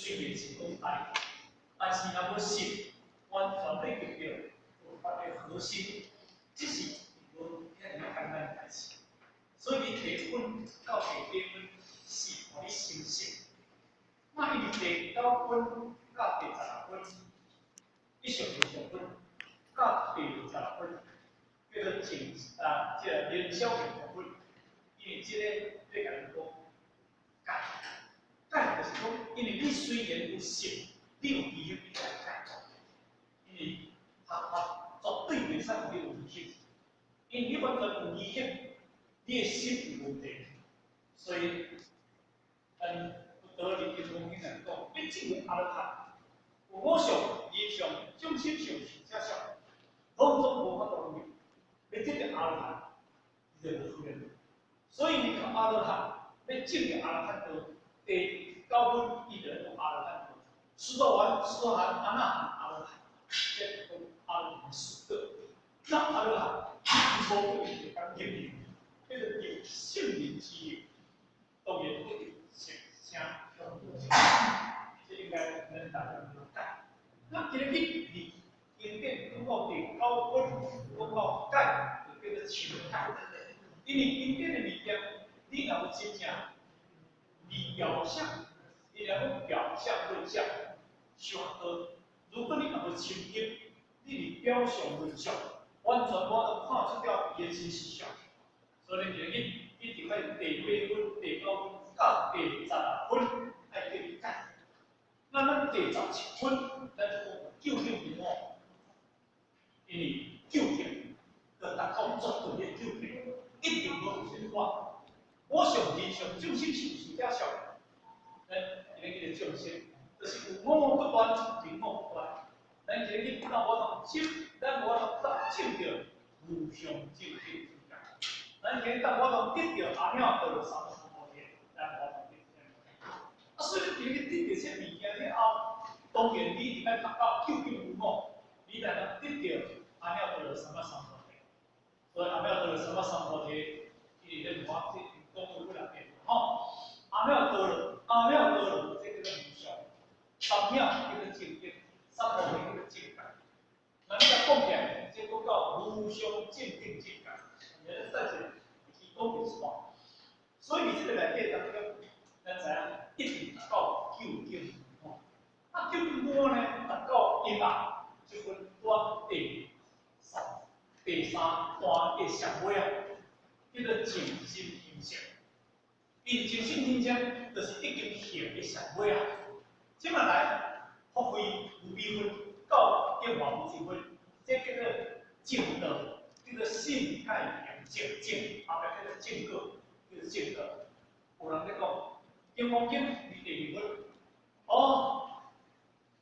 雖然是講大，但是若無信，完全欲得著佛法的核心，這是無遐爾簡單的代誌。所以你第一分到第八分是予你心性，那伊第九分到第十六分，一上二上分到第十六分，叫做淨啊，這個燃燒性分，因為這個咧共伊講解，解就是講，因為你雖然有信，你有疑惑，你愛解，因為佛法絕對袂使予你有疑惑，因為你完全有疑惑，你的心有問題，所以咱佛陀佇金剛經內講，欲證得阿羅漢，有我相、人相、眾生相、壽者相，攏總無法度有。欲證得阿羅漢，這就無可能。所以你看阿羅漢，欲證得阿羅漢道，第九分伊就咧講阿羅漢道。須陀洹、斯陀含、阿那含、阿羅漢，這講阿羅漢四果。那阿羅漢，無可能就講入去，叫做得聖人之力，當然得成聲聞，這應該咱大家了解。那今日佇經典講到第九分，講到解，就叫做深解。因為經典的物件，你若有真正離表象，你若講表象論相，傷多。如果你若無深入，你佇表象論相，完全無法度看出了伊的真實相。所以，咱今日一定愛第八分、第九分到第十六分，愛叫伊解。那咱第十七分，咱就講究竟無我，因為究竟就達到絕對的究竟，一定無有一個我。我相、人相、眾生相、壽者相，咱今日叫做眾生，就是有我不斷，無我不斷。咱今日到我當證，咱無法度證著無上正等正覺。咱今日當我當得著阿耨多羅三藐三菩提，咱無法度得。啊，所以你今日得著這物件了後，當然你一定愛達到究竟無我，你才能得著阿耨多羅三藐三菩提。所以阿耨多羅三藐三菩提，伊佇咧我這講過幾若遍，吼。阿耨多羅，阿耨多羅，這叫做無上，三藐叫做正等，三菩提叫做正覺。那你若講起來，這講到無上正等正覺，你再一個伊講就是話。所以佇這個內底當中，咱知影一定達到究竟無我。啊，究竟無我呢？達到一百，這分段第三，第三段的上尾啊，叫做淨心行相。伊淨心行相，就是已經行的上尾啊。這馬來，福慧無邊分到變化無盡分，這叫做正道，叫做信解行證，證後壁叫做正果，叫做正道。有人咧講，《金剛經》佇第二分，哦，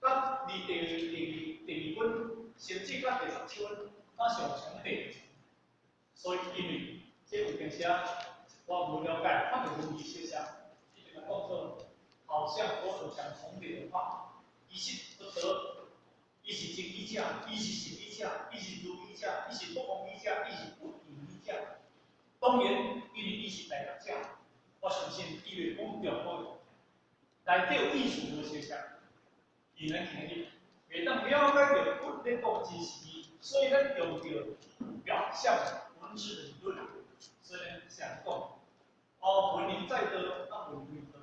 佮佇第第第二分，甚至佮第十七分，敢相重疊。所以因為這有當時啊，我無了解，看著文字寫啥，伊就講做好像佛陀講重疊的話，伊是不得，伊是真義者，伊是實義者，伊是如義者，伊是不空義者，伊是不異義者。當然，因為伊是大覺者，我相信伊袂講中國內底有意思無相像，伊咱今日袂當了解著佛咧講真實義，所以咱用著表象文字的理論，所以咱想講，哦，聞能載道，啊，聞非道，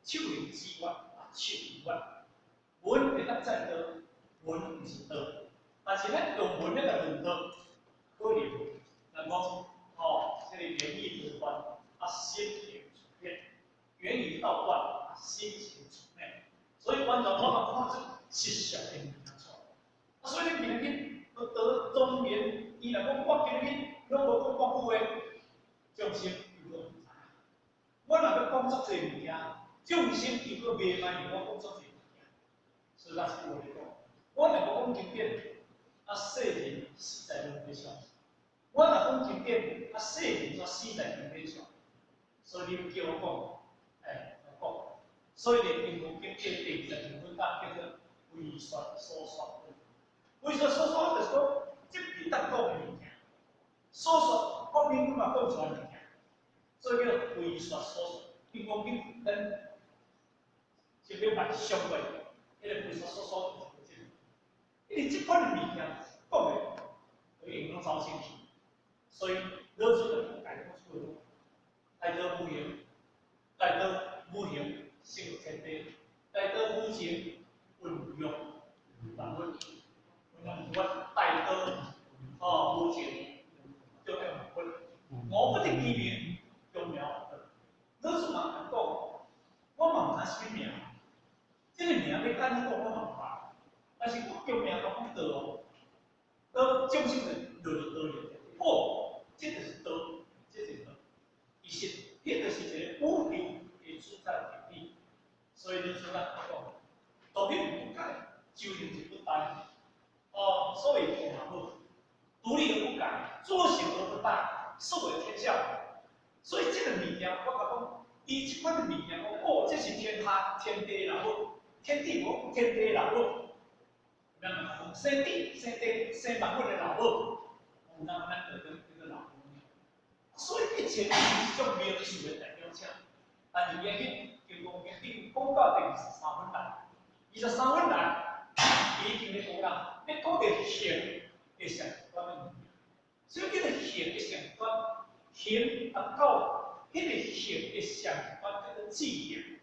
手能指月，啊，手非月。文會當載道，文毋是道，但是咱用文咧來論道，可能咱講，哦，這個言語道斷，啊，心行處變，言語道斷，啊，心行處變，所以完全無法看出實相的物件出來。啊，所以你今日佛陀莊嚴，伊若講我今日攏無講國語話，眾生又閣毋知影。我若欲講足濟物件，眾生又閣袂滿意我講足濟物件。所以咱是話咧講，我若無講經典，啊，世人死在輪迴上。我若講經典，啊，世人煞死在經典上。所以你叫我講，欸，我講。所以佇金剛經第二十二分叫做非說所說分。非說所說就是講，這袂當講的物件，所說講明嘛講出來物件，所以叫非說所說。金剛經咱這就欲賣上過，彼个非所所所就是這個。因為這款的物件講的，就已經攏走清去，所以老子就家講出來，大道無形，大道無形，成天地；大道無情，孕育萬物。我大道哦無情，就愛萬物。吾不得其名，強名為道。老子嘛講，我嘛毋知啥物名，這个名欲按怎講我嘛毋捌，但是我強名講道哦，道眾生就落入道裡面。哦，這就是道，這就是道。其實，彼就是一个宇宙的主宰原理。所以老子咱講，道理不改，修行就不怠。哦，所謂道嘛好，獨立而不改，作行而不怠，是為天下。所以這个物件，我共講，伊這款的物件，講哦，這是天下天地老母，天地無天地老母，明生地生地生萬物的老母，有當咱就叫叫做老母。所以一切是這種名詞的代表者，但是伊去金剛經頂講到第23分來，二十三分來，伊已經咧講啦，咧講著行的相關的物件，所以叫做行的相關，行啊到彼个行的相關叫做智行，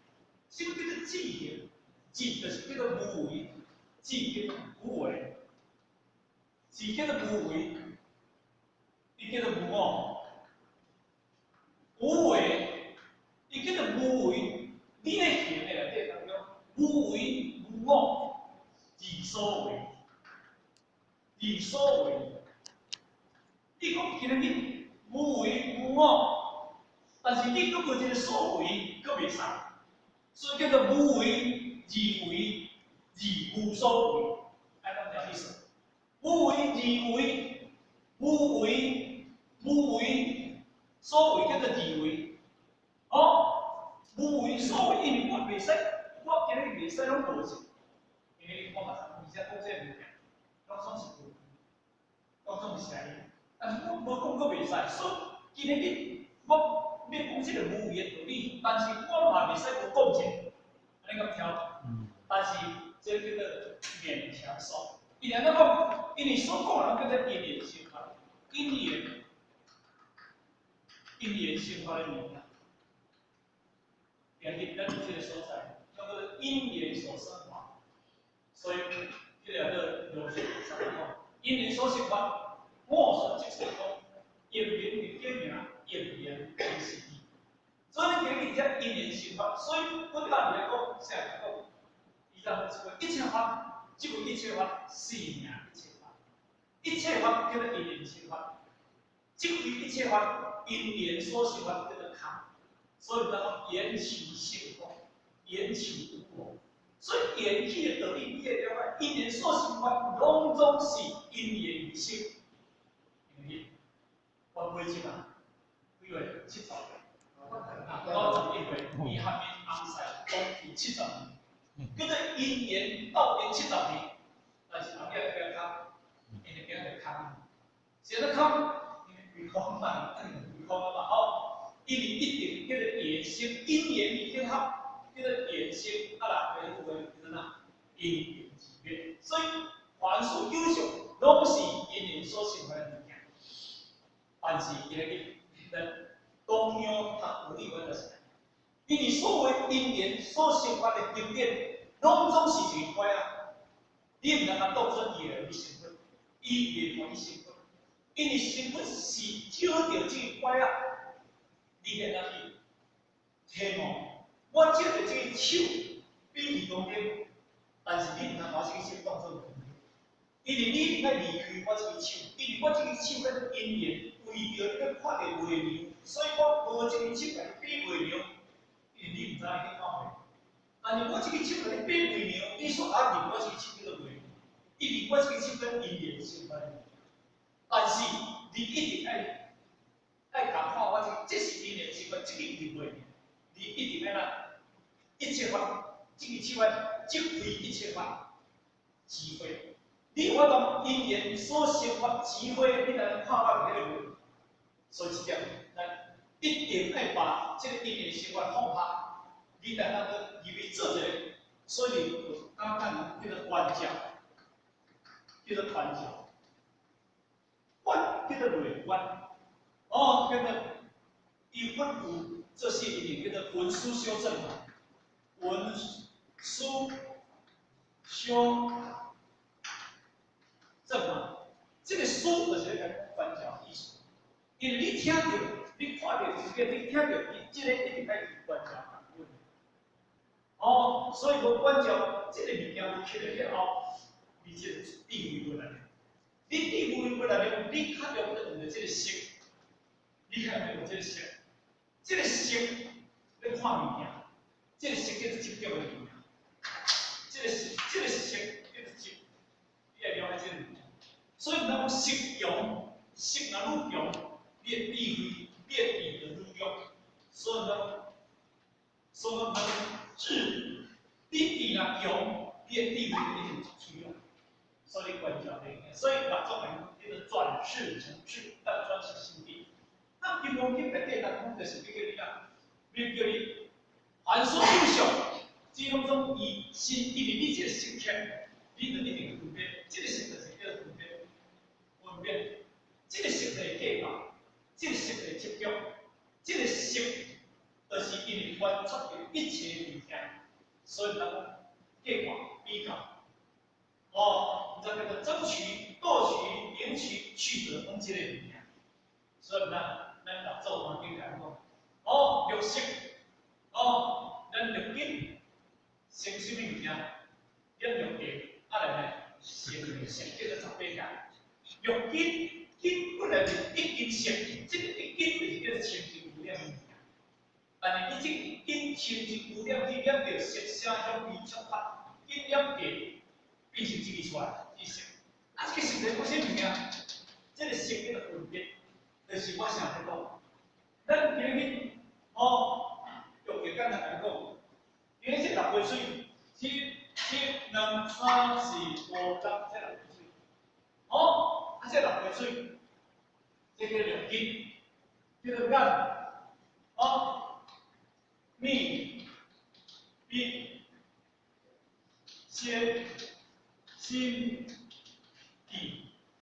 什麼叫做智行？智就是叫做無為，智叫做無為，智叫做無為，伊叫做無我。無為，伊叫做無為。你咧行的內底當中，無為無我，而所為，而所為。你講今日無為無我，但是你閣無一个所為，閣袂使，所以叫做無為而為而無所為，按呢講意思。無為而為，無為無為。所為叫做而為，哦，無為所為，因為我袂使，我今日袂使攏無做，因為我嘛知，而且講這个物件，攏總是無，攏總是邪的。但是我無講閣袂使，所以今日我欲講這个無為的道理，但是我嘛袂使無講者，按呢敢聽？但是這叫做勉強說，伊按怎講？因為所講的攏叫做因緣生法，因緣。因緣生發的物件，今日咱佇這个所在，叫做因緣所生法，所以這個叫做龍樹菩薩講，因緣所生法，我說即是講，因緣是假名，因緣是義。所以今日這因緣生法，所以佛教來講，啥來講？伊就說一切法，即為一切法，是名一切法，一切法叫做因緣生法，即為一切法。因緣所生法叫做空，所以咱講緣起性空，緣起無我。所以緣起的道理，你會了解，因緣所生法，攏總是因緣而生。因為阮買這嘛，幾歲？70歲，91歲，伊含𪜶翁婿同住70年，叫做因緣鬥陣70年，但是翁仔驚空，𪜶就驚著空，是按怎空？因為空嘛。空啊嘛吼，因為一定叫做緣生，因緣而結合，叫做緣生啊啦，第一句話叫做哪？因緣而滅。所以凡事有相，攏是因緣所生的物件。但是今日咱同樣讀道理，阮就是，因為所謂因緣所生發的經典，攏總是一個怪啊！你毋通當做伊會去成佛，伊袂予你成佛。因為成佛是招著這个怪啊，你按怎去提悟？我招著這个手比喻當中，但是你毋通把這个手當做因為你愛離開我這个手，因為我這个手叫做因緣，為著你欲看著月娘，所以我無這个手共你比月娘，因為你毋知影去看月。但是我這个手共你比月娘，你煞愛認我這个手叫做月娘，因為我這个手跟因緣生發的。但是你一定愛共看我這個，這是因緣生發，這個是月娘，你一定愛哪？一切法，這个手愛即非一切法，智慧。你有法度因緣所生發智慧，你才能看到彼个月。所以這點，咱一定愛把這个因緣生發放下，你才能去入去做一个所以有簡單叫做觀照，叫做觀照，觀叫做內觀，哦，叫做依佛有這四裡面叫做聞思修證嘛，聞思修證嘛，這個思就是咧講觀照意思，因為你聽著，你看著這個，你聽著伊這個一定愛去觀照。哦，所以無觀照這個物件起來了後，你這個智慧無力量。你智慧無力量，你較重要用著這個色，你較用這個色，這個色咧看物件，這個色叫做執著的物件，這個色，這個色叫做執，你愛了解這個物件。所以咱講色強，色若愈強，你的智慧，你的智就愈弱。所以咱智，你智若強，你的智慧就一定出來。所以觀照的，所以六祖講叫做轉識成智，咱轉識成智。那金剛經內底，咱講就是叫你啊，你叫你凡所有相，只攏總以心，因為你這個色起，你就一定分別，這個色就是叫做分別，分別，這個色就是計較，這個色就是執著，這個色就是因為觀察到一切物件，所以咱講計較比較。哦，你知叫做爭取、奪取、贏取、取得，攏這個物件。所以咱六祖壇經來講，哦，六識，哦，咱六根成什麼物件？咱六地，啊來呢，成識叫做十八界。六根根本來是一根識，這個一根就是叫做清淨無染的物件。但是你這根清淨無染去染著色聲香味觸法，根染地。變成這個出來，這色。啊，這個色是講啥物件？這個色叫做分別，就是我成日講，咱今日哦，用個簡單來講，今日這六個喙，一、一、兩、三、四、五、六，這六個喙。哦，啊，這六個喙，這叫六根，叫做眼，哦，耳、鼻、舌。